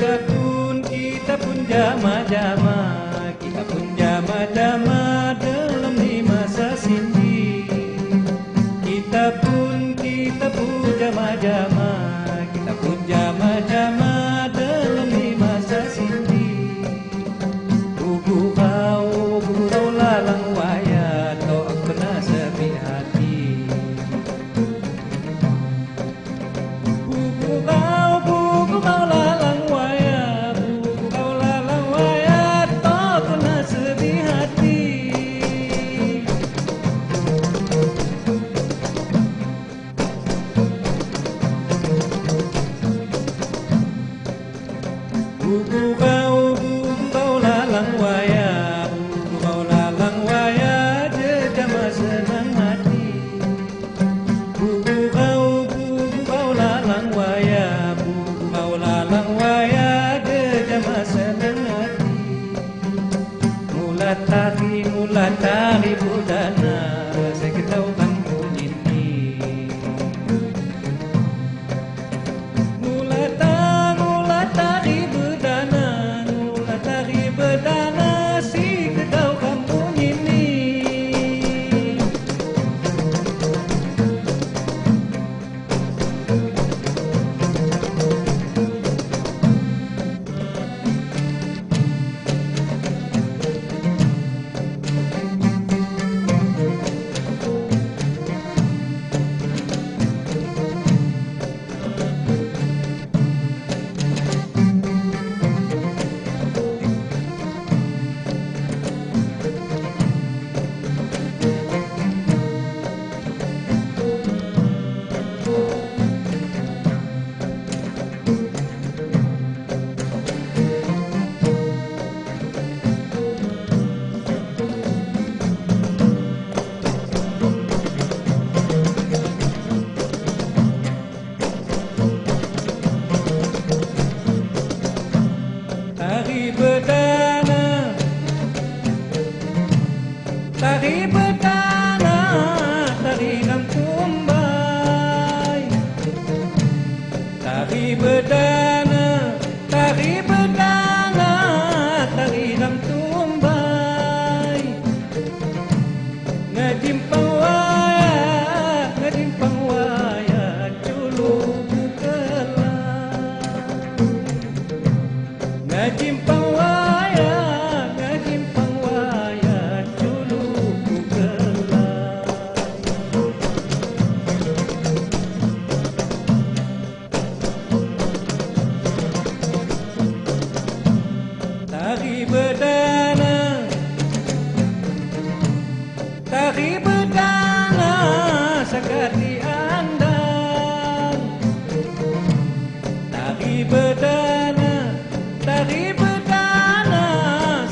Kita pun jama-jama, kita pun jama-jama dalam di masa sini. Kita pun jama-jama, kita pun jama-jama dalam di masa sini. Buku kau lalang waya, tok kena sepi hati. Buku kau lalang waya, buku kau lalang waya, tok kena sepi hati. Buku kau lalang waya, buku kau lalang waya, jejama senang hati. Buku kau lalang waya, buku kau lalang waya, jejama senang hati. Mula tari budana, saya ketahukan bunyi. Mula tari bedana, mula tari bedana, si ketau kampung ini. Tari bedana, tari bedana, tari lamtumbai. Tari bedana, tari bedana, tari lamtumbai. Ngajimpang waya, ngajimpang waya, culuk kelam. Ngajimpang waya, ngajimpang waya, culuk kelam. Tari bedana, tari bedana, sakati andang. Tari bedana, tari bedana,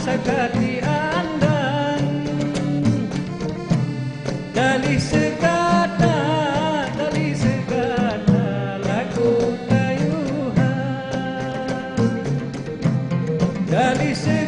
sakati andang. Dali segata, lagu tayuhan. Dali segata.